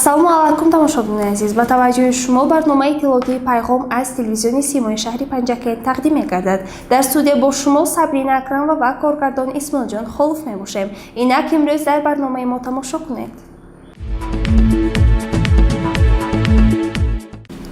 Ассалому алайкум, тамошобинони азиз. Ба таваҷҷӯҳи шумо барномаи иттилоотии «Пайғом» аз телевизиони Симои шаҳри Панҷакент тақдим мегардад. Дар студия бо шумо Сабрина Акрамова ва коргардон Исмоилҷон Холов мебошем. Инак, имрӯз дар барномаи мо тамошо кунед.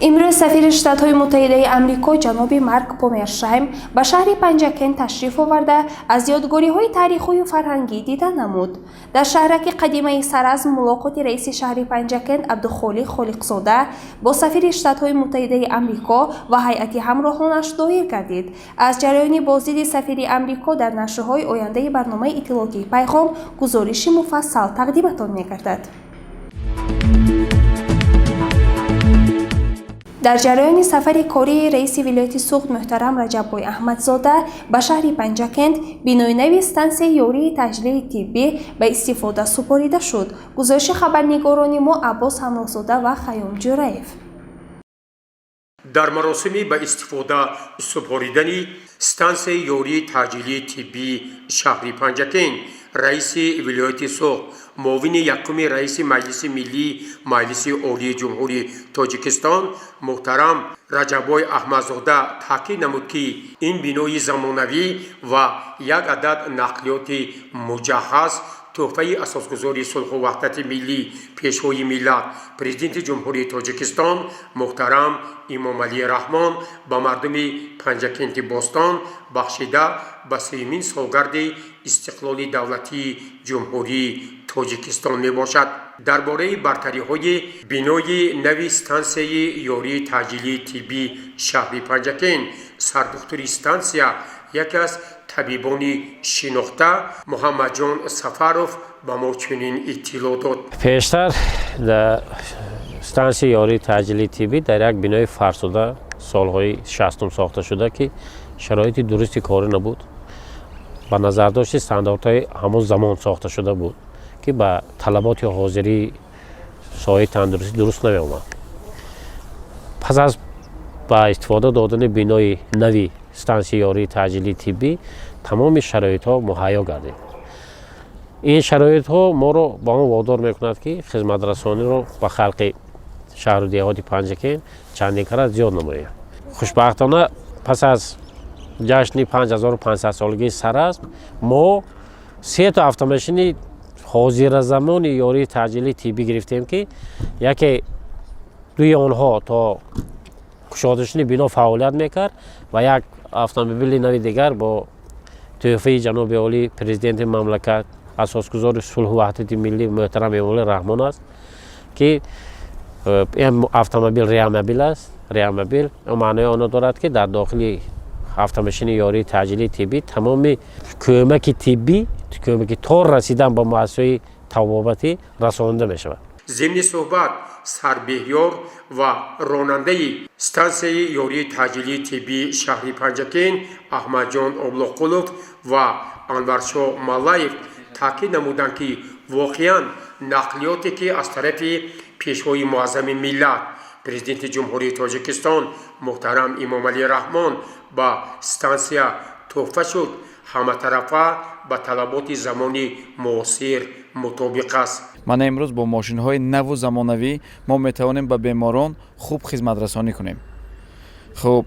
Имрӯз сафири Штатҳои Муттаҳидаи Амрико ҷаноби Марк Помершайм ба шаҳри Панҷакент ташриф оварда, аз ёдгориҳои таърихию фарҳангӣ дида намуд. Дар шаҳраки қадимаи Саразм мулоқоти раиси шаҳри Панҷакент Абдухолиқ Холиқзода бо сафири Штатҳои Муттаҳидаи Амрико ва ҳайати ҳамроҳонаш доир гардид. Аз ҷараёни боздиди сафири Амрико дар нашрҳои ояндаи барномаи иттилоотии «Пайғом» гузориши муфассал тақдиматон мегардад. Дар ҷараёни сафари кории раиси вилояти Суғд муҳтарам Раҷаббой Аҳмадзода ба шаҳри Панҷакент бинои нави стансияи ёрии таъҷилии тиббӣ ба истифода супорида шуд. Гузориши хабарнигорони мо Аббос Ҳамроҳзода ва Хайём Ҷӯраев. Дар маросими ба истифода супоридани стансияи ёрии таъҷилии тиббии шаҳри Панҷакент раиси вилояти Суғд, муовини якуми раиси Маҷлиси Миллии Маҷлиси Олии Ҷумҳурии Тоҷикистон муҳтарам Раҷаббой Аҳмадзода таъкид намуд, ки ин бинои замонавӣ ва як адад нақлиёти муҷаҳҳаз тӯҳфаи асосгузори сулҳу ваҳдати миллӣ, Пешвои миллат, Президенти Ҷумҳурии Тоҷикистон муҳтарам Эмомалӣ Раҳмон ба мардуми Панҷакенти бостон бахшида ба сеюмин солгарди истиқлоли давлатии Ҷумҳурии Тоҷикистон мебошад. Дар бораи бартариҳои бинои нави стансияи ёрии таъҷилии тиббии шаҳри Панҷакент сардухтури стансия, яке аз табибони шинохта Муҳаммадҷон Сафаров ба мо чунин иттилоъ дод. Пештар дар стансияи ёрии таъҷилии тиббӣ дар як бинои фарсуда солҳои 60-ум сохта шуда, ки шароити дурусти корӣ набуд, ба назардошти стандартҳои ҳамон замон сохта шуда буд, ки ба талаботи ҳозирии соҳаи тандурустӣ дуруст намеомад. Пас аз ба истифода додани бинои нави стансияи ёрии таъҷилии тиббӣ тамоми шароитҳо муҳайё гардид. Ин шароитҳо моро ба он водор мекунад, ки хизматрасониро ба халқи шаҳру деҳоти Панҷакент чандин карат зиёд намоем. Хушбахтона, пас аз ҷашни 5500-солагии Саразм мо сето автомошини ҳозиразамони ёрии таъҷилии тиббӣ гирифтем, ки яке дуи онҳо то кушодашуни бино фаъолият мекард ва як автомобили нави дигар бо тӯҳфаи ҷаноби олӣ, Президенти мамлакат, асосгузори сулҳу ваҳдати миллӣ муҳтарам Эмомалӣ Раҳмон аст, ки ин автомобил реамобил аст. Реамобил маънои онро дорад, ки дар дохили автомошини ёрии таъҷилии тиббӣ тамоми кӯмаки тиббӣ, кӯмаки то расидан ба муассисаҳои табобатӣ расонида мешавад. Зимни суҳбат сарбеҳёр ва ронандаи стансияи ёрии таъҷилии тиббии шаҳри Панҷакент Аҳмадҷон Облоқулов ва Анваршоҳ Маллаев таъкид намуданд, ки воқеан нақлиёте, ки аз тарафи Пешвои муаззами миллат, Президенти Ҷумҳурии Тоҷикистон муҳтарам Эмомалӣ Раҳмон ба стансия тӯҳфа шуд, ҳаматарафа ба талаботи замони муосир мутобиқ аст. Мана имрӯз бо мошинҳои наву замонавӣ мо метавонем ба беморон хуб хизматрасонӣ кунем. Хуб,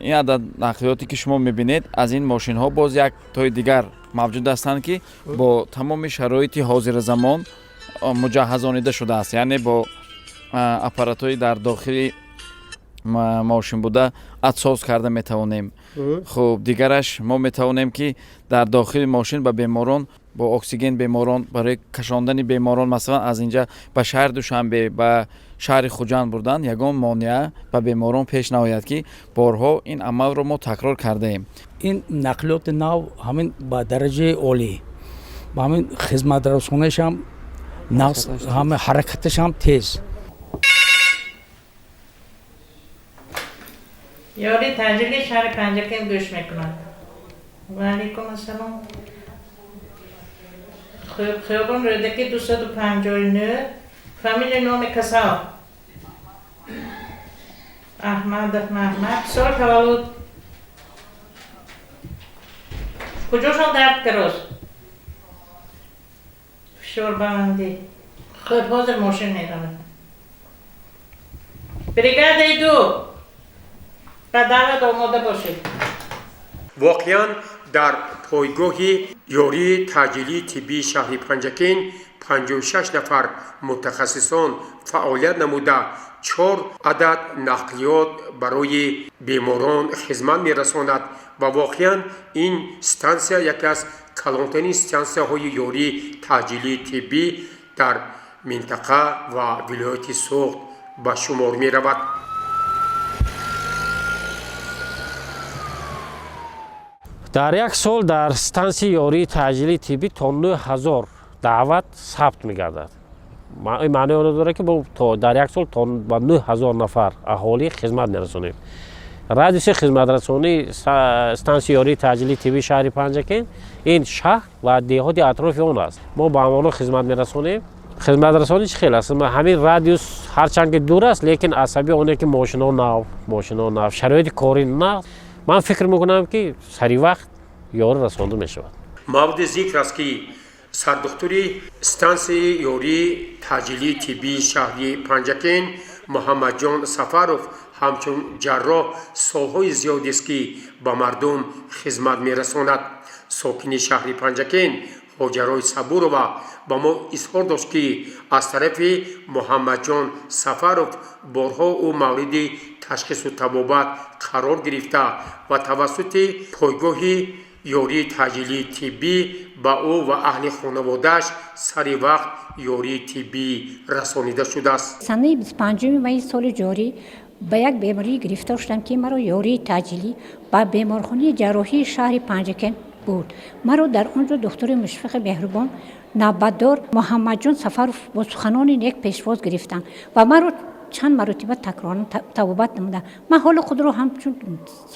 ин адад нақлиёте, ки шумо мебинед, аз ин мошинҳо боз як тои дигар мавҷуд ҳастанд, ки бо тамоми шароити ҳозиразамон муҷаҳҳазонида шудааст, яъне бо аппаратҳои дар дохили мошин буда атсоз карда метавонем. Хуб, дигараш, мо метавонем, ки дар дохили мошин ба беморон бо оксиген, беморон барои кашондани беморон, масалан, аз инҷа ба шаҳри Душанбе, ба шаҳри Хуҷанд бурдан, ягон монеа ба беморон пеш наояд, ки борҳо ин амалро мо такрор кардаем. Ин нақлиёти нав ҳамин ба дараҷаи олӣ, ба ҳамин хизматрасонишам нағз, ҳама ҳаракаташам тез. Ёрии таъҷилии шаҳри Панҷакент гӯш мекунад. Ваалайкум ассалом. Хиёбон Рӯдаки, 259. Фамилия, номи касал? Аҳмадов Маҳмад. Соли таваллуд? Куҷошон дард карост? Фишорбаландӣ. Хуб, ҳозир мошин меравад. Бригадаи ду, ба даъват омода бошед. Воқеан, дар пойгоҳи ёрии таъҷилии тиббии шаҳри Панҷакент 56 нафар мутахассисон фаъолият намуда, чор адад нақлиёт барои беморон хизмат мерасонад ва воқеан ин стансия яке аз калонтарин стансияҳои ёрии таъҷилии тиббӣ дар минтақа ва вилояти Суғд ба шумор меравад. Дар як сол дар стансияи ёрии таъҷилии тиббӣ то 9000 даъват сабт мегардад. Ин маънои онро дорад, ки мо дар як сол то ба 9000 нафар аҳолӣ хизмат мерасонем. Радиуси хизматрасонии стансияи ёрии таъҷилии тиббии шаҳри Панҷакент ин шаҳр ва деҳоти атрофи он аст. Мо ба ҳамонҳо хизмат мерасонем. Хизматрасонӣ чӣ хел аст? Ҳамин радиус ҳарчанд ки дур аст, лекин асаби оне ки мошино нав, шароити корӣ нав, ман фикр мекунам, ки сари вақт ёрӣ расонда мешавад. Мавриди зикр аст, ки сардухтури стансияи ёрии таъҷилии тиббии шаҳри Панҷакент Муҳаммадҷон Сафаров ҳамчун ҷарроҳ солҳои зиёдест, ки ба мардум хизмат мерасонад. Сокини шаҳри Панҷакент Ҳоҷарои Сабурова ба мо изҳор дошт, ки аз тарафи Муҳаммадҷон Сафаров борҳо ӯ мавриди ташхису табобат қарор гирифта ва тавассути пойгоҳи ёрии таъҷилии тиббӣ ба ӯ ва аҳли хонаводааш сари вақт ёрии тиббӣ расонида шудааст. Санаи 25 майи соли ҷорӣ ба як беморӣ гирифтор шудам, ки маро ёрии таъҷилӣ ба беморхонаи ҷарроҳии шаҳри Панҷакент бурд. Маро дар он ҷо духтури мушфиқи меҳрубон, навбатдор Муҳаммадҷон Сафаров бо суханони нек пешвоз гирифтанд ва маро чанд маротиба такроран табобат намуданд. Ман ҳоли худро ҳамчун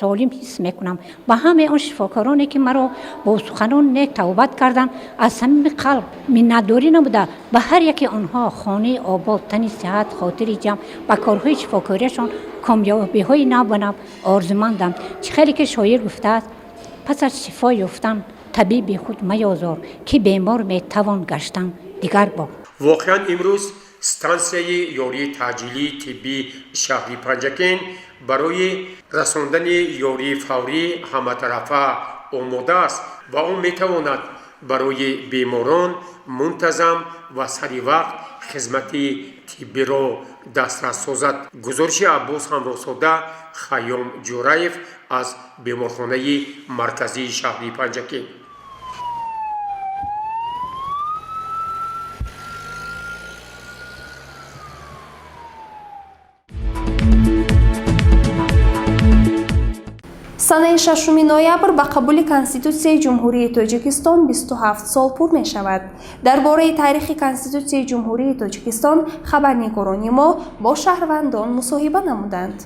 солим ҳис мекунам. Ба ҳамаи он шифокороне, ки маро бо суханони нек табобат карданд, аз самими қалб миннатдорӣ намуда, ба ҳар яке онҳо хонаи обод, тани сиҳат, хотири ҷамъ, ба корҳои шифокориашон комёбиҳои нав ба нав орзумандам. Чӣ хеле ки шоир гуфтааст: «Пас аз шифо ёфтан табиби худ маёзор, ки бемор метавон гаштан дигар бор». Воқеан, имрӯз стансияи ёрии таъҷилии тиббии шаҳри Панҷакент барои расондани ёрии фаврӣ ҳаматарафа омода аст ва он метавонад барои беморон мунтазам ва сари вақт хизмати тиббиро дастрас созад. Гузориши Аббос Ҳамроҳзода, Хайём Ҷӯраев аз беморхонаи марказии шаҳри Панҷакент. Санаи 6 ноябр ба қабули Конститутсияи Ҷумҳурии Тоҷикистон 27 сол пур мешавад. Дар бораи таърихи Конститутсияи Ҷумҳурии Тоҷикистон хабарнигорони мо бо шаҳрвандон мусоҳиба намуданд.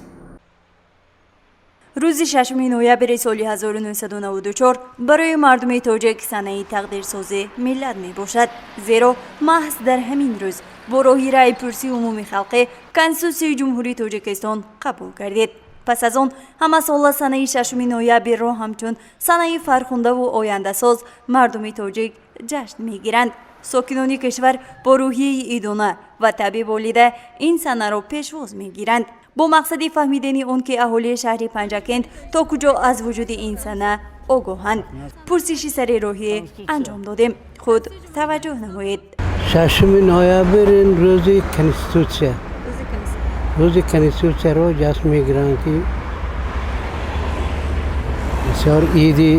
Рӯзи 6 ноябри соли 1994 барои мардуми тоҷик санаи тақдирсози миллат мебошад, зеро маҳз дар ҳамин рӯз бо роҳи раъйпурсии умумии халқӣ Конститутсияи Ҷумҳурии Тоҷикистон қабул гардид. Пас аз он ҳамасола санаи 6 ноябрро ҳамчун санаи фархундаву ояндасоз мардуми тоҷик ҷашн мегиранд. Сокинони кишвар бо рӯҳияи идона ва табъи болида ин санаро пешвоз мегиранд. Бо мақсади фаҳмидани он ки аҳолии шаҳри Панҷакент то куҷо аз вуҷуди ин сана огоҳанд, пурсиши сари роҳӣ анҷом додем. Худ таваҷҷӯҳ намоед. 6 ноябр ин рӯзи Конститутсия, рӯзи Конститутсияро ҷашн мегиранд, ки бисёр иди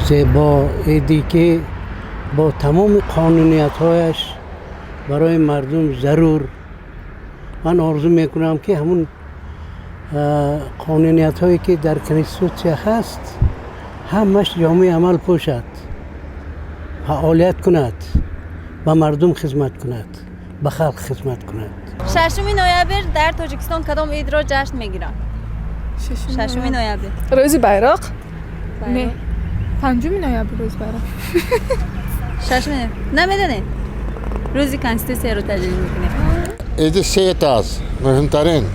зебо, иде ки бо тамоми қонуниятҳояш барои мардум зарур. Ман орзу мекунам, ки ҳамун қонуниятҳое ки дар Конститутсия ҳаст, ҳамаш ҷомаи амал пӯшад, фаъолият кунад, ба мардум хизмат кунад, ба халқ хизмат кунад. 6 ноябр дар Тоҷикистон кадом идро ҷашн мегиранд? 6 ноябр. Рӯзи байроқ? Не, 5 ноябр рӯзи байроқ. 6-уми намедонед? Рӯзи Конститутсияро таҷлил мекунем. Иди сета аст, муҳимтарин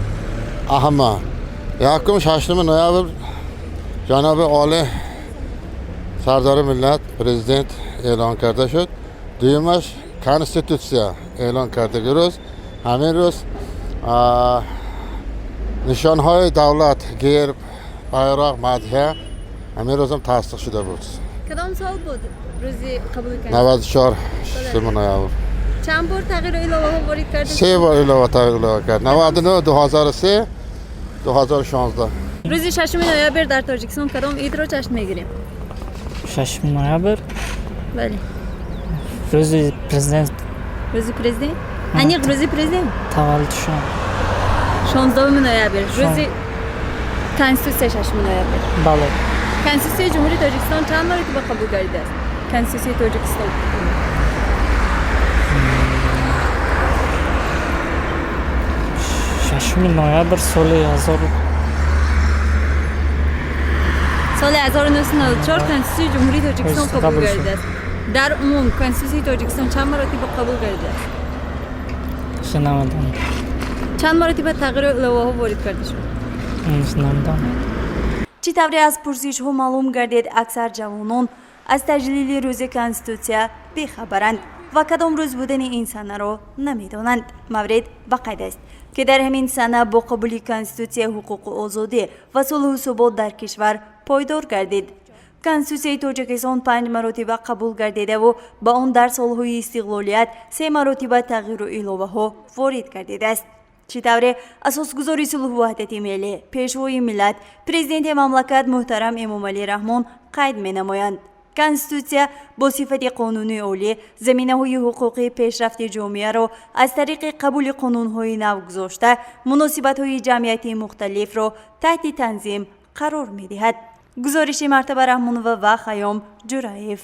аҳама. Якум, 6 ноябр ҷаноби олӣ сардори миллат, президент эълон карда шуд. Дуюмаш, Конститутсия эълон кардаги рӯз, ҳамин рӯз. Нишонҳои давлат, герб, байроқ, мадҳия ҳамин рӯзам тасдиқ шуда буд. Кадом сол буд рӯзи қабули 94, 6 ноябр. Чанд бор тағйиру иловаҳо ворид карда? Се бор илова тағйир илова кард: 99, 2003, 2016. Рӯзи 6 ноябр дар Тоҷикистон кадом идро ҷашн мегирем? 6 ноябр? Бале. Рӯзи президент. Рӯзи президент? Аниқ рӯзи президент? Таваллудшон. 16 ноябр. Рӯзи Конститутсия 6 ноябр. Бале. Конститутсияи Ҷумҳурии Тоҷикистон чанд маротиба қабул гардидааст? Конститутсияи Тоҷикистон. 6 ноябр соли 1000 соли 1994 Конститутсияи Ҷумҳурии Тоҷикистон қабул гардидааст. Дар умум Конститутсияи Тоҷикистон чанд маротиба қабул гардидааст? Намедонам. Чанд маротиба тағйиру иловаҳо ворид карда шуд? Намедонам. Чӣ тавре аз пурсишҳо маълум гардид, аксар ҷавонон аз таҷлили рӯзи Конститутсия бехабаранд ва кадом рӯз будани ин санаро намедонанд. Маврид ба қайд аст, ки дар ҳамин сана бо қабули Конститутсия ҳуқуқу озодӣ ва сулҳу субот дар кишвар пойдор гардид. Конститутсияи Тоҷикистон 5 маротиба қабул гардидаву ба он дар солҳои истиқлолият 3 маротиба тағйиру иловаҳо ворид гардидааст. Чӣ тавре асосгузори сулҳу ваҳдати миллӣ, пешвои миллат, президенти мамлакат муҳтарам Эмомалӣ Раҳмон қайд менамоянд, Конститутсия бо сифати қонуни олӣ заминаҳои ҳуқуқии пешрафти ҷомеаро аз тариқи қабули қонунҳои нав гузошта, муносибатҳои ҷамъиятии мухталифро таҳти танзим қарор медиҳад. Гузориши Мартаба Раҳмонова ва Хайём Ҷураев.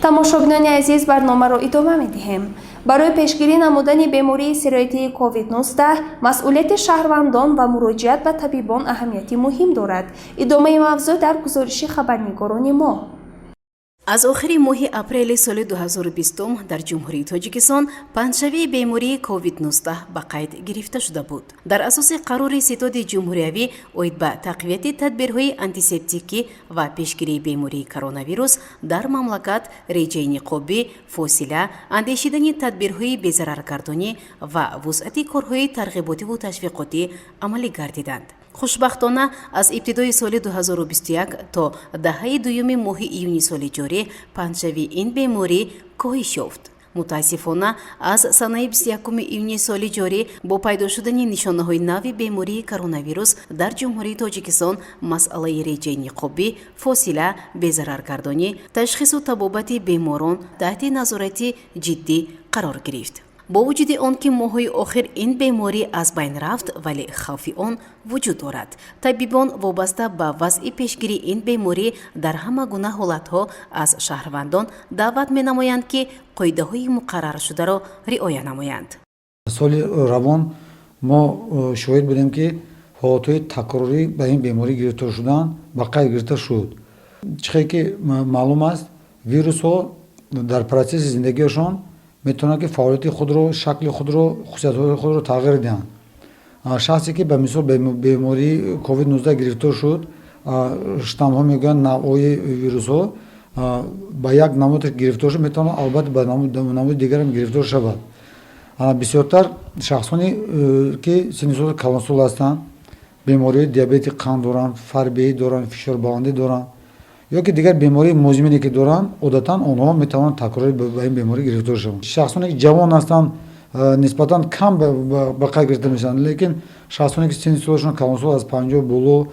Тамошобинони азиз, барномаро идома медиҳем. Барои пешгирӣ намудани бемории сироятии COVID-19 масъулияти шаҳрвандон ва муроҷиат ба табибон аҳамияти муҳим дорад. Идомаи мавзӯъ дар гузориши хабарнигорони мо. Аз охири моҳи апрели соли 2020 дар Ҷумҳурии Тоҷикистон паҳншавии бемории COVID-19 ба қайд гирифта шуда буд. Дар асоси қарори Ситоди ҷумҳуриявӣ оид ба тақвияти тадбирҳои антисептикӣ ва пешгирии бемории коронавирус дар мамлакат, реҷаи ниқобӣ, фосила, андешидани тадбирҳои безараргардонӣ ва вусъати корҳои тарғиботиву ташвиқотӣ амалӣ гардиданд. Хушбахтона, аз ибтидои соли 2021 то даҳаи дуюми моҳи июни соли ҷорӣ паҳншавии ин беморӣ коҳиш ёфт. Мутаассифона, аз санаи 21 июни соли ҷорӣ бо пайдо шудани нишонаҳои нави бемории коронавирус дар Ҷумҳурии Тоҷикистон масъалаи реҷаи ниқобӣ, фосила, безараргардонӣ, ташхису табобати беморон таҳти назорати ҷиддӣ қарор гирифт. Бо вуҷуди он ки моҳҳои охир ин беморӣ аз байн рафт, вале хавфи он вуҷуд дорад. Табибон вобаста ба вазъи пешгирии ин беморӣ дар ҳама гуна ҳолатҳо аз шаҳрвандон даъват менамоянд, ки қоидаҳои муқарраршударо риоя намоянд. Соли равон мо шоҳид будем, ки ҳолатҳои такрорӣ ба ин беморӣ гирифтор шудан ба қайд гирифта шуд. Чӣ хел ки маълум аст, вирусҳо дар процесси зиндагиашон метавонанд, ки фаъолияти худро, шакли худро, хусусиятҳои худро тағйир диҳанд. Шахсе ки ба мисол бемории COVID-19 гирифтор шуд, штаммҳо мегӯянд, навъҳои вирусҳо ба як намуд гирифтор шуд, метавонад албатта ба намуди дигарам гирифтор шавад. Бисёртар шахсоне ки синни соли калонсол ҳастанд, бемориҳои диабети қанд доранд, фарбеҳӣ доранд, фишорбаландӣ доранд ё ки дигар бемории музмине ки доранд, одатан онҳо метавонанд такрорӣ ба ин беморӣ гирифтор шаванд. Шахсоне ки ҷавон ҳастанд, нисбатан кам ба қайд гирифта мешаванд, лекин шахсоне ки синни солашон калонсол, аз 50 боло,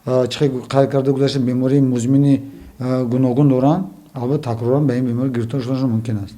чӣ қайд карда гузаштем, бемории музмини гуногун доранд, албатта такроран ба ин беморӣ гирифтор шуданашон мумкин аст.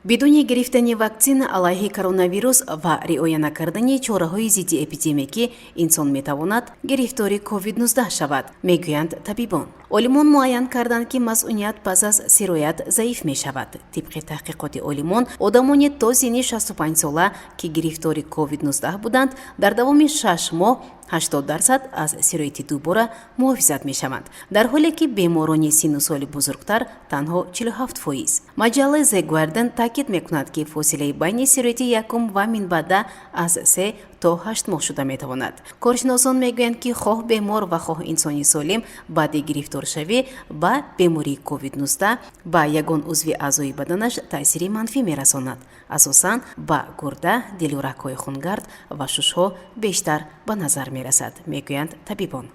Бидуни гирифтани ваксина алайҳи коронавирус ва риоя накардани чораҳои зидди эпидемикӣ инсон метавонад гирифтори COVID-19 шавад, мегӯянд табибон. Олимон муайян карданд, ки масъуният пас аз сироят заиф мешавад. Тибқи таҳқиқоти олимон, одамони то синни 65 сола, ки гирифтори COVID-19 буданд, дар давоми 6 моҳ 80% аз сирояти дубора муҳофизат мешаванд, дар ҳоле ки беморони синну соли бузургтар танҳо 47%. Маҷаллаи The Guardian таъкид мекунад, ки фосилаи байни сирояти якум ва минбаъда аз 3 то 8 моҳ шуда метавонад. Коршиносон мегӯянд, ки хоҳ бемор ва хоҳ инсони солим баъди гирифторшавӣ ба бемории COVID-19 ба ягон узви аъзои баданаш таъсири манфӣ мерасонад. Асосан ба гурда, дилу рагҳои хунгард ва шушҳо бештар ба назар мерасад, мегӯянд табибон.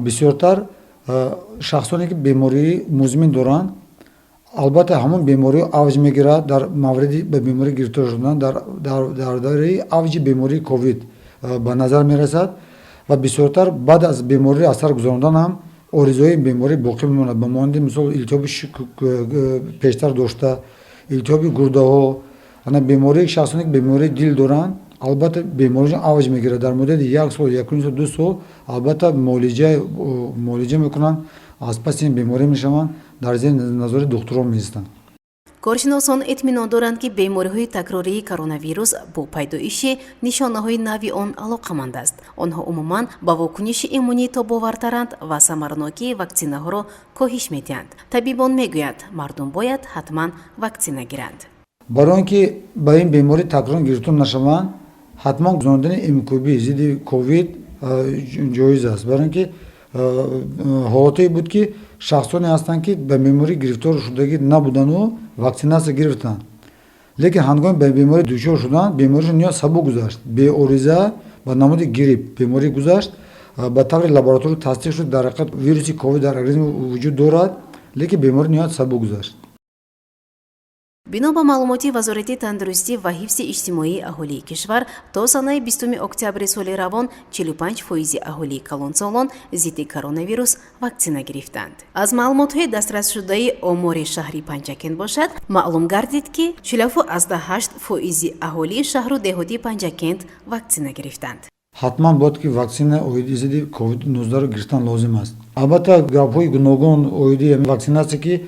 Бисёртар шахсоне ки бемории музмин доранд, албатта ҳамон беморӣ авҷ мегирад дар мавриди ба беморӣ гирифтор шудан дар давраи авҷи бемории ковид ба назар мерасад ва бисёртар баъд аз беморӣ аз сар гузарондан ҳам оризои беморӣ боқӣ мемонад, ба монанди мисол илтиҳоби пештар дошта, илтиҳоби гурдаҳо. Ана бемории шахсоне ки бемории дил доранд, албатта бемориашон авҷ мегирад дар муддати як сол, 1.5 сол, 2 сол. Албатта муолиҷа мекунанд, аз паси ин беморӣ мешаванд, дар зери назори духтурон меистанд. Коршиносон итминон доранд, ки бемориҳои такрории коронавирус бо пайдоиши нишонаҳои нави он алоқаманд аст. Онҳо умуман ба вокуниши иммунӣ тобовартаранд ва самаранокии ваксинаҳоро коҳиш медиҳанд. Табибон мегӯянд, мардум бояд ҳатман ваксина гиранд. Барои он ки ба ин беморӣ такроран гирифтор нашаванд, ҳатман гузарондани МКБ зидди ковид ҷоиз аст, барои он ки ҳолатое буд, ки шахсоне ҳастанд, ки ба беморӣ гирифтор шудагӣ набудану ваксинатсия гирифтанд, лекин ҳангоми ба беморӣ дучор шуданд, беморишон ниҳоят сабук гузашт, беориза, ба намуди грипп беморӣ гузашт. Ба таври лабораторӣ тасдиқ шуд, дар ҳақиқат вируси ковид дар организм вуҷуд дорад, лекин беморӣ ниҳоят сабук гузашт. Бино ба маълумоти Вазорати тандурустӣ ва ҳифзи иҷтимоии аҳолии кишвар, то санаи 20 октябри соли равон 45 фоизи аҳолии калонсолон зидди коронавирус ваксина гирифтанд. Аз маълумотҳои дастрасшудаи омори шаҳри Панҷакент бошад, маълум гардид, ки 47,8 фоизи аҳолии шаҳру деҳоти Панҷакент ваксина гирифтанд. Ҳатман бояд ки ваксина оиди зидди ковид-19 гирифтан лозим аст. Албатта, гапҳои гуногун оиди ваксинатсия, ки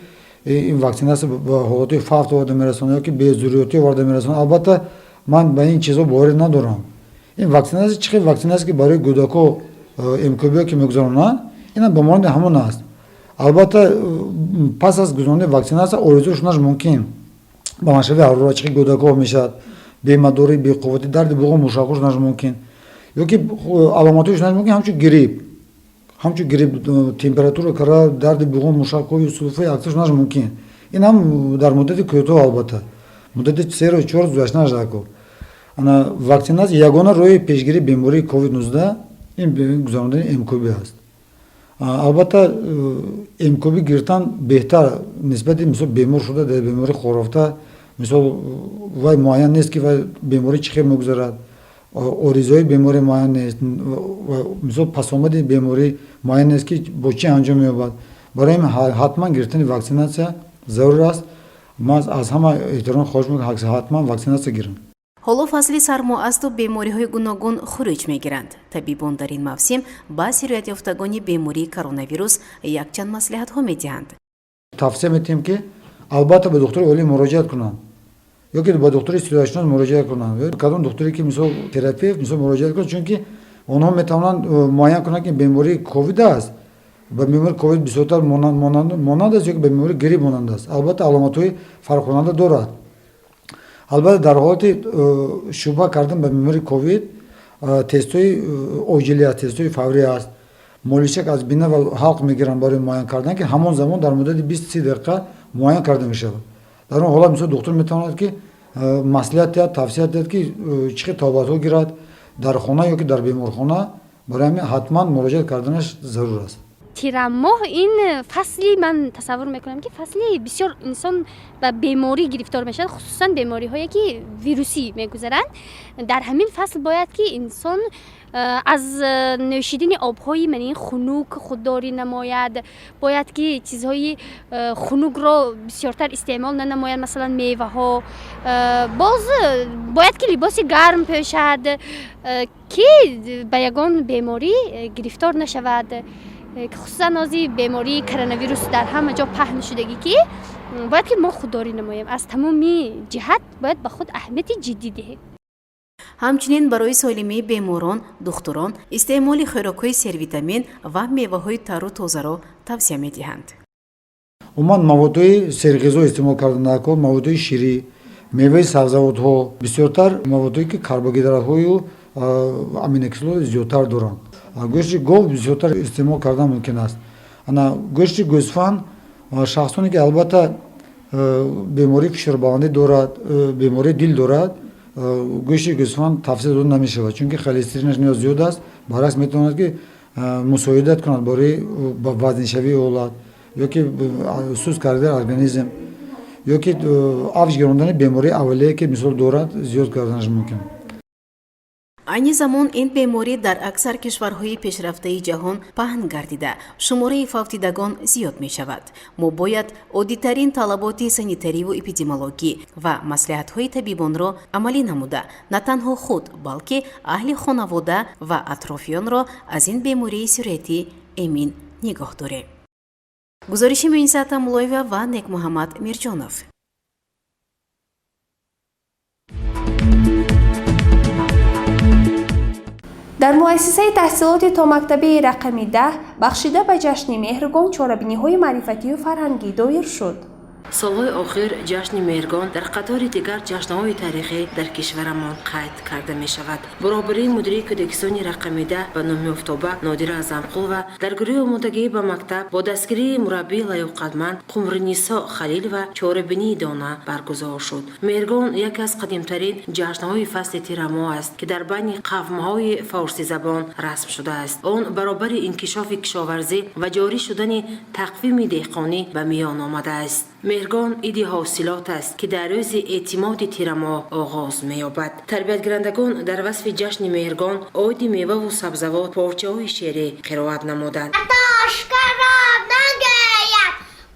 ин ваксинатсия ба ҳолатҳои фавт оварда мерасонад ё ки безурриётӣ оварда мерасонад, албатта, ман ба ин чизҳо боварӣ надорам. Ин ваксинатсия чӣ хел ваксинатсия, ки барои кӯдакҳо МКБ ки мегузаронанд, инам ба монанди ҳамон аст. Албатта, пас аз гузаронидани ваксинатсия оризо шуданаш мумкин, баландшавии ҳарорат чӣ хел кӯдакҳо мешавад, бемадорӣ, беқувватӣ, дарди буғум, мушакҳо шуданаш мумкин ё ки аломатҳои шуданаш мумкин ҳамчун грипп, температура кара, дарди буғум, мушакҳои сулфаи аксар шуданаш мумкин. Ин ҳам дар муддати кӯтоҳ, албатта, муддати 3 рӯз, 4 рӯз гузаштанаш даркор. Ана ваксинатсия ягона роҳи пешгирии бемории ковид-19 ин гузарондани МКБ аст. Албатта, МКБ гирифтан беҳтар нисбати мисол бемор шуда, дар беморӣ хорафта. Мисол, вай муайян нест, ки вай беморӣ чӣ хел мегузарад, оризои беморӣ муайян нест, мисол, пасомади беморӣ муайян нест, ки бо чӣ анҷом меёбад. Барои ҳамин ҳатман гирифтани ваксинатсия зарур аст. Ман аз ҳама эҳтиром хоҳиш мекунам, ҳатман ваксинатсия гиранд. Ҳоло фасли сармо асту бемориҳои гуногун хуруҷ мегиранд. Табибон дар ин мавсим ба сироятёфтагони бемории коронавирус якчанд маслиҳатҳо медиҳанд. Тавсия медиҳем, ки албатта ба духтури олӣ муроҷиат кунанд ё ки ба духтури сироятшинос муроҷиат кунанд, кадом духтуре ки, мисол, терапевт, мисол, муроҷиат кунанд, чунки онҳо метавонанд муайян кунанд, ки бемории ковид аст, ба бемории ковид бисёртар монанд аст ё ки ба бемории грипп монанд аст. Албатта, аломатҳои фарқкунанда дорад. Албатта, дар ҳолати шубҳа кардан ба бемории ковид тестҳои оҷилӣ аст, тестҳои фаврӣ аст, моличак аз бина ва ҳалқ мегиранд барои муайян кардан, ки ҳамон замон дар муддати 20-30 дақиқа муайян карда мешавад. Дар он ҳолат, мисол, духтур метавонад, ки маслиҳат диҳад, тавсия диҳад, ки чӣ хел табобатҳо гирад дар хона ё ки дар беморхона. Барои ҳамин ҳатман муроҷиат карданаш зарур аст. Тирамоҳ ин фасли, ман тасаввур мекунам, ки фасли бисёр инсон ба беморӣ гирифтор мешавад, хусусан бемориҳое, ки вирусӣ мегузаранд. Дар ҳамин фасл бояд, ки инсон аз нӯшидани обҳои манин хунук худдорӣ намояд. Бояд, ки чизҳои хунукро бисёртар истеъмол нанамояд, масалан, меваҳо. Боз бояд, ки либоси гарм пӯшад, ки ба ягон беморӣ гирифтор нашавад, хусусан ҳозир бемории коронавирус дар ҳама ҷо паҳн шудагӣ, ки бояд, ки мо худдорӣ намоем. Аз тамоми ҷиҳат бояд ба худ аҳамияти ҷиддӣ диҳем. Ҳамчунин барои солимии беморон духтурон истеъмоли хӯрокҳои сервитамин ва меваҳои тару тозаро тавсия медиҳанд. Умуман, маводҳои серғизо истеъмол кардан даркор, маводҳои ширӣ. Меваи сабзавотҳо, бисёртар маводҳое ки карбогидратҳою аминокислотаи зиёдтар доранд. Гӯшти гов бисёртар истеъмол кардан мумкин аст. Ана гӯшти гӯсфанд, шахсоне ки албатта бемории фишорбаландӣ дорад, бемории дил дорад, гӯшти гӯсфанд тавсия дода намешавад, чунки холестеринаш ниёз зиёд аст. Баръакс, метавонад ки мусоидат кунад барои вазниншавии ҳолат ё ки суст кардани организм, ё ки авҷ гирондани бемории аввалие ки мисол дорад, зиёд карданаш мумкин. Айни замон ин беморӣ дар аксар кишварҳои пешрафтаи ҷаҳон паҳн гардида, шумораи фавтидагон зиёд мешавад. Мо бояд оддитарин талаботи санитариву эпидемиологӣ ва маслиҳатҳои табибонро амалӣ намуда, на танҳо худ, балки аҳли хонавода ва атрофиёнро аз ин бемории сироятӣ эмин нигоҳ дорем. Гузориши Муниса Атамуллоева ва Некмуҳаммад Мирҷонов. Дар муассисаи таҳсилоти томактабии рақами 10 бахшида ба ҷашни Меҳргон чорабиниҳои маърифатию фарҳангӣ доир шуд. Солҳои охир ҷашни Меҳргон дар қатори дигар ҷашнҳои таърихӣ дар кишварамон қайд карда мешавад. Бо роҳбарии мудири кӯдакистони рақами 10 ба номи Офтобак Нодира Азамқулова дар гурӯҳи омодагӣ ба мактаб бо дастгирии мураббии лаёқатманд Қумринисо Халилова чорабинии дона баргузор шуд. Меҳргон яке аз қадимтарин ҷашнҳои фасли тирамоҳ аст, ки дар байни қавмҳои форсизабон расм шудааст. Он баробари инкишофи кишоварзӣ ва ҷорӣ шудани тақвими деҳқонӣ ба миён омадааст. Меҳргон иди ҳосилот аст, ки дар рӯзи эътимоди тирамоҳ оғоз меёбад. Тарбиятгирандагон дар васфи ҷашни Меҳргон оиди меваву сабзавот порчаҳои шеърӣ қироат намуданд. Тошкаро нагӯям,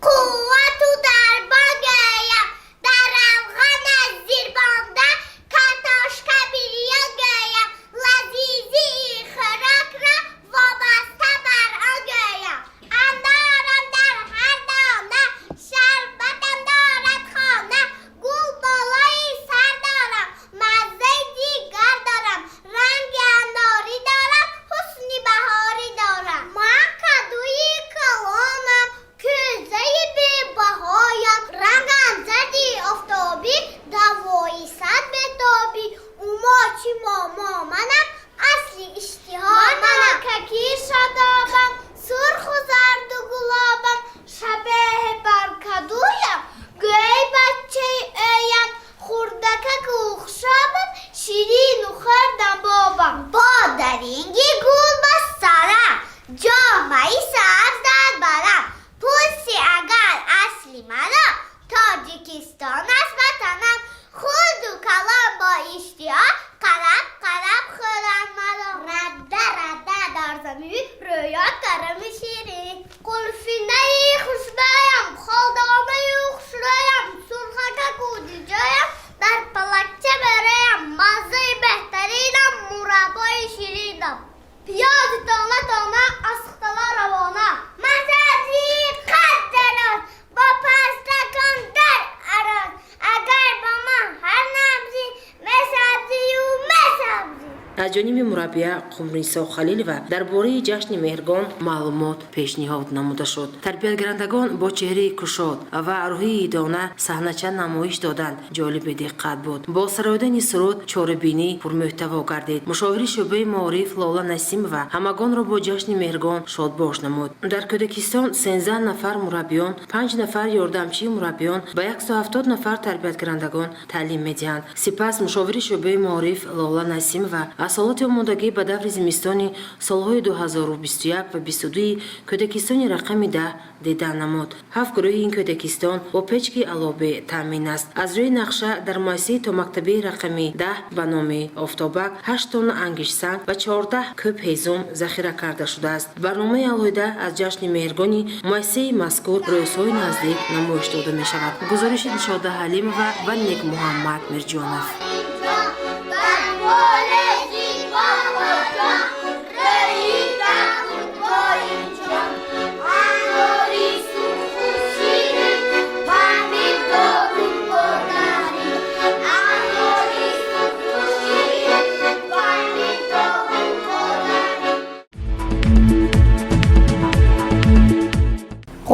қуввату дарбон гӯям, дар равғана зирбонда картошка бирён гӯям, лазизии хӯрокро вобаста бар он гӯям. Анорам дар ҳар дона, шарбатам дорад хона, гул болои сар дорам, маззаи дигар дорам, ранги анорӣ дорам, ҳусни баҳорӣ дорам. Ман кадуи калонам, кӯзаи бебаҳоям, рангам зарди офтобӣ, давои сад бетобӣ, умочи момо манам, асли иштиҳо манам. Каки шодобам, сурху зарду гулобам, шабеҳи бар кадуям, гӯй бачаи ӯям, хурдакаку хушобам, ширину хӯрдам бобам. Бодаринги гул ба сарам, ҷомаи сабз дар барам, пурси агар асли маро, Тоҷикистон аст ватанам, хурду калон бо иштиҳо қараб қараб хӯранд маро. Радда радда дар замин рӯёд карами ширин, қулфинаи хушбӯям, холдомаю хушрӯям, сурхакаку диҷоям, дар палакча бероям, маззаи беҳтаринам, мураббои ширинам. Пиёзи тона тона аз хутала равона, мазаи қад дароз, бо пастакон дар ароз, агар ба ман ҳар набзӣ, месабзию месабзӣ. Аз ҷониби мураббия Қумринисо Халилова дар бораи ҷашни Меҳргон маълумот пешниҳод намуда шуд. Тарбиятгирандагон бо чеҳраи кушод ва рӯҳии дона саҳнача намоиш доданд, ҷолиби диққат буд. Бо сароидани суруд чорабинӣ пурмуҳтаво гардид. Мушовири шӯъбаи маориф Лола Насимова ҳамагонро бо ҷашни Меҳргон шодбош намуд. Дар кӯдакистон 13 нафар мураббиён, 5 нафар ёрдамчии мураббиён ба 170 нафар тарбиятгирандагон таълим медиҳанд. Сипас мушовири шӯъбаи маориф Лола Насимова аз ҳолати омодагӣ ба даври зимистони солҳои 2021 ва 22 кӯдакистони рақами 10 дида намуд. 7 гурӯҳи ин кӯдакистон бо печки алобе таъмин аст. Аз рӯи нақша дар муассисаи томактабии рақами 10 ба номи Офтобак 8 тонна ангиштсанг ва 14 кӯб ҳезум захира карда шудааст. Барномаи алоҳида аз ҷашни Меҳргони муассисаи мазкур рӯзҳои наздик намоиш дода мешавад. Гузориши Дилшода Ҳалимова ва Некмуҳаммад Мирҷонов.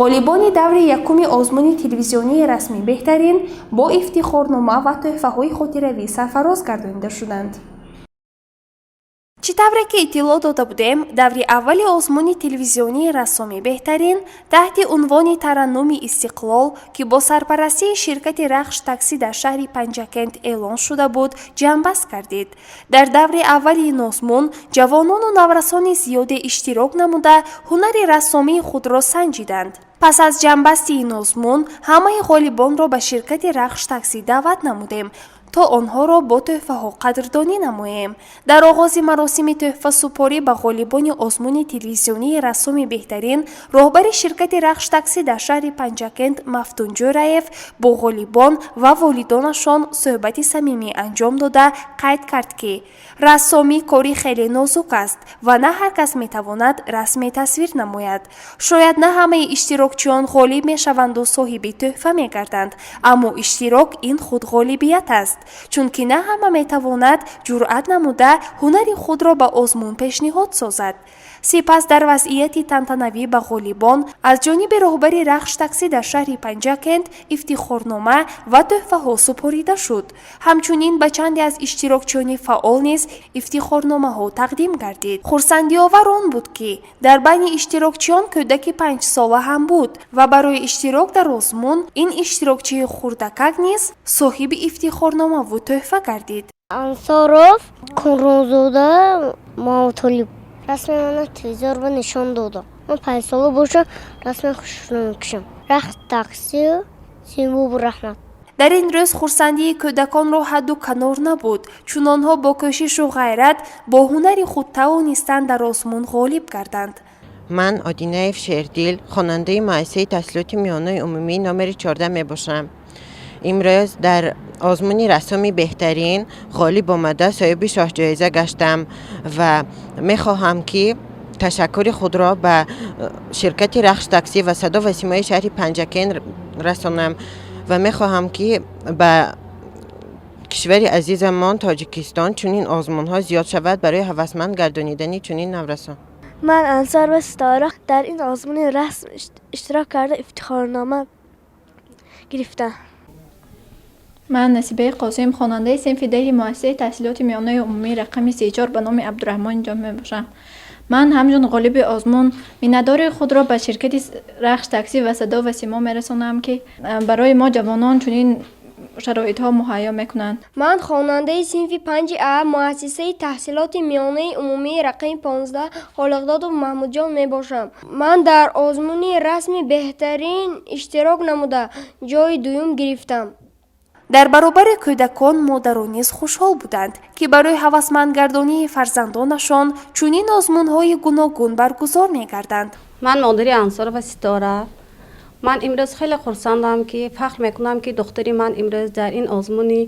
Ғолибони даври якуми озмуни телевизионии расми беҳтарин бо ифтихорнома ва тӯҳфаҳои хотиравӣ сарфароз гардонида шуданд. Чӣ тавре ки иттилоъ дода будем, даври аввали озмуни телевизионии рассоми беҳтарин таҳти унвони Тараннуми истиқлол, ки бо сарпарастии ширкати Рахш таксӣ дар шаҳри Панҷакент эълон шуда буд, ҷамъбаст гардид. Дар даври аввали ин озмун ҷавонону наврасони зиёде иштирок намуда, ҳунари рассомии худро санҷиданд. Пас аз ҷамъбасти ин озмун ҳамаи ғолибонро ба ширкати Рахш таксӣ даъват намудем, то онҳоро бо тӯҳфаҳо қадрдонӣ намоем. Дар оғози маросими тӯҳфасупорӣ ба ғолибони озмуни телевизионии рассоми беҳтарин роҳбари ширкати Рахш таксӣ дар шаҳри Панҷакент Мафтун Ҷӯраев бо ғолибон ва волидонашон суҳбати самимӣ анҷом дода, қайд кард, ки рассомӣ кори хеле нозук аст ва на ҳар кас метавонад расме тасвир намояд. Шояд на ҳамаи иштирокчиён ғолиб мешаванду соҳиби тӯҳфа мегарданд, аммо иштирок ин худ ғолибият аст, чунки на ҳама метавонад ҷуръат намуда ҳунари худро ба озмун пешниҳод созад. Сипас дар вазъияти тантанавӣ ба ғолибон аз ҷониби роҳбари Рахш таксӣ дар шаҳри Панҷакент ифтихорнома ва тӯҳфаҳо супорида шуд. Ҳамчунин ба чанде аз иштирокчиёни фаъол низ ифтихорномаҳо тақдим гардид. Хурсандиовар он буд, ки дар байни иштирокчиён кӯдаки 5-сола ҳам буд ва барои иштирок дар озмун ин иштирокчии хурдакак низ соҳиби ифтихорномаву тӯҳфа гардид. Ансоров Кунрунзода Муҳаммадтолиб расми мана телевизорба нишон додам. Ман 5-сола бошам, расми хушро мекушам. Рахт такси Симбубу раҳмат. Дар ин рӯз хурсандии кӯдаконро ҳадду канор набуд, чун онҳо бо кӯшишу ғайрат, бо ҳунари худ тавонистанд дар озмун ғолиб гарданд. Ман Одинаев Шердил, хонандаи муассисаи таҳсилоти миёнаи умумии номери 14 мебошам. Имрӯз дар озмуни рассоми беҳтарин ғолиб омада, соҳиби шоҳҷоиза гаштам ва мехоҳам, ки ташаккури худро ба ширкати Рахш таксӣ ва садо ва симои шаҳри Панҷакент расонам ва мехоҳам, ки ба кишвари азизамон Тоҷикистон чунин озмунҳо зиёд шавад барои ҳавасманд гардонидани чунин наврасон. Ман Ансорова Ситора дар ин озмуни расм иштирок карда, ифтихорнома гирифтам. Ман Насибаи Қосим, хонандаи синфи 10-и муассисаи таҳсилоти миёнаи умумии рақами 34 ба номи Абдураҳмони Ҷомӣ мебошам. Ман ҳамчун ғолиби озмун миннатдории худро ба ширкати Рахш таксӣ ва садо ва симо мерасонам, ки барои мо ҷавонон чунин шароитҳо муҳайё мекунанд. Ман хонандаи синфи 5 А муассисаи таҳсилоти миёнаи умумии рақами 15 Холиқдодов Маҳмудҷон мебошам. Ман дар озмуни расми беҳтарин иштирок намуда, ҷойи дуюм гирифтам. Дар баробари кӯдакон модарон низ хушҳол буданд, ки барои ҳавасмандгардонии фарзандонашон чунин озмунҳои гуногун баргузор мегарданд. Ман модари Ансорова Ситора. Ман имрӯз хеле хурсандам, ки фахр мекунам, ки духтари ман имрӯз дар ин озмуни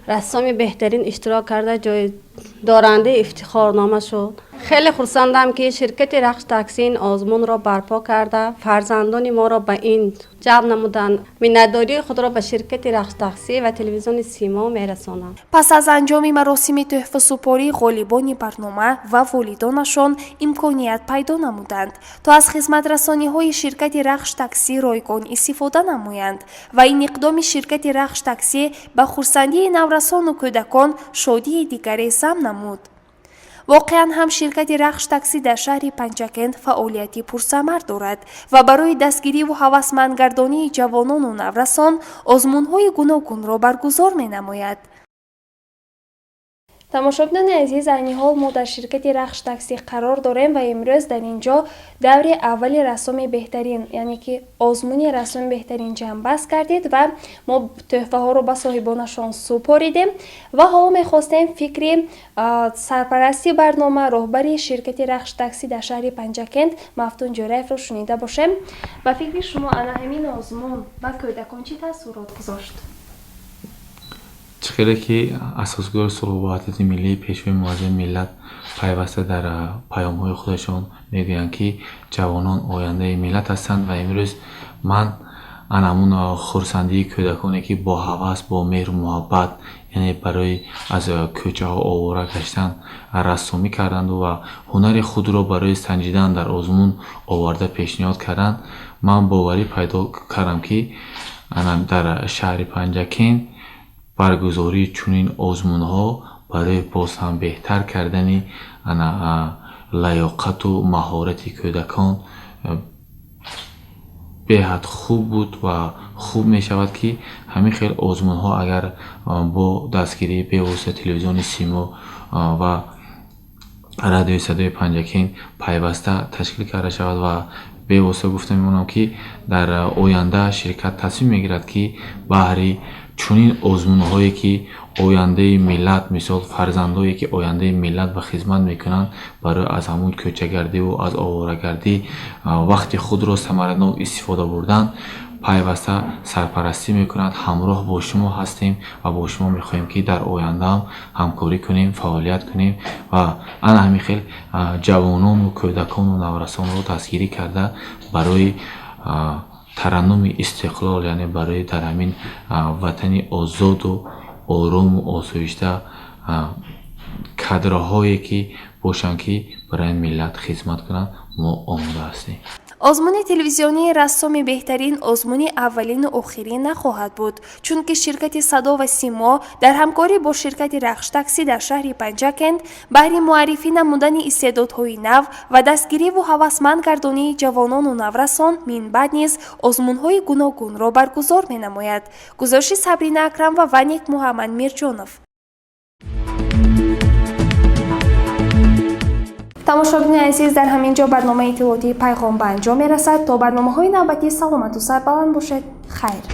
рассоми беҳтарин иштирок карда, ҷойдорандаи ифтихорнома шуд. Хеле хурсандам, ки ширкати Рахш такси ин озмунро барпо карда, фарзандони моро ба ин ҷалб намуданд. Миннатдории худро ба ширкати Рахш такси ва телевизиони Симо мерасонам. Пас аз анҷоми маросими тӯҳфасупорӣ ғолибони барнома ва волидонашон имконият пайдо намуданд, то аз хизматрасониҳои ширкати Рахш таксӣ ройгон истифода намоянд ва ин иқдоми ширкати Рахш таксӣ ба хурсандии наврасону кӯдакон шодии дигаре зам намуд. Воқеан ҳам ширкати Рахш таксӣ дар шаҳри Панҷакент фаъолияти пурсамар дорад ва барои дастгириву ҳавасмандгардонии ҷавонону наврасон озмунҳои гуногунро баргузор менамояд. Тамошобинони азиз, айни ҳол мо дар ширкати Рахш таксӣ қарор дорем ва имрӯз дар ин ҷо даври аввали рассоми беҳтарин, яъне ки озмуни рассоми беҳтарин ҷамъбаст гардид ва мо тӯҳфаҳоро ба соҳибонашон супоридем ва ҳоло мехостем фикри сарпарасти барнома, роҳбари ширкати Рахш таксӣ дар шаҳри Панҷакент Мафтун Ҷӯраевро шунида бошем. Ба фикри шумо, ана ҳамин озмун ба кӯдакон чӣ таъсурот гузошт? Чӣ хеле ки асосгузори сулҳу ваҳдати миллӣ, пешвои муаззами миллат пайваста дар паёмҳои худашон мегӯянд, ки ҷавонон ояндаи миллат ҳастанд, ва имрӯз ман ана ҳамун хурсандии кӯдаконе, ки бо ҳавас, бо меҳру муҳаббат, Яъне барои аз кӯчаҳо овора гаштан рассомӣ карданду ва ҳунари худро барои санҷидан дар озмун оварда пешниҳод карданд. Ман боварӣ пайдо кардам, ки дар шаҳри Панҷакент баргузории чунин озмунҳо барои боз ҳам беҳтар кардани лаёқату маҳорати кӯдакон беҳад хуб буд ва хуб мешавад, ки ҳамин хел озмунҳо агар бо дастгирии бевосита телевизиони Симо ва радиои Садои Панҷакент пайваста ташкил карда шавад. Ва бевосита гуфта мемонам, ки дар оянда ширкат тасмим мегирад, ки баҳри чунин озмунҳое, ки ояндаи миллат, мисол фарзандое, ки ояндаи миллат ба хизмат мекунанд, барои аз ҳамун кӯчагардиву аз оворагардӣ вақти худро самаранок истифода бурдан пайваста сарпарастӣ мекунад. Ҳамроҳ бо шумо ҳастем ва бо шумо мехоҳем, ки дар ояндаам ҳамкорӣ кунем, фаъолият кунем ва ана ҳамин хел ҷавонону кӯдакону наврасонро дастгирӣ карда, барои тараннуми истиқлол, яъне барои дар ҳамин ватани озоду орому осоишта кадрҳое ки бошанд, ки барои миллат хизмат кунанд, мо омода ҳастем. Озмуни телевизионии «Рассоми беҳтарин» озмуни аввалину охирин нахоҳад буд, чунки ширкати «Садо ва Симо» дар ҳамкорӣ бо ширкати «Рахш-таксӣ» дар шаҳри Панҷакент баҳри муаррифӣ намудани истеъдодҳои нав ва дастгириву ҳавасманд гардонии ҷавонону наврасон минбаъд низ озмунҳои гуногунро баргузор менамояд. Гузориши Сабрина Акрамова ва Нек Муҳаммад Мирҷонов. Тамошобини азиз, дар ҳамин ҷо барномаи иттилоотии «Пайғом» ба анҷом мерасад. То барномаҳои навбатӣ саломату сарбаланд бошед. Хайр.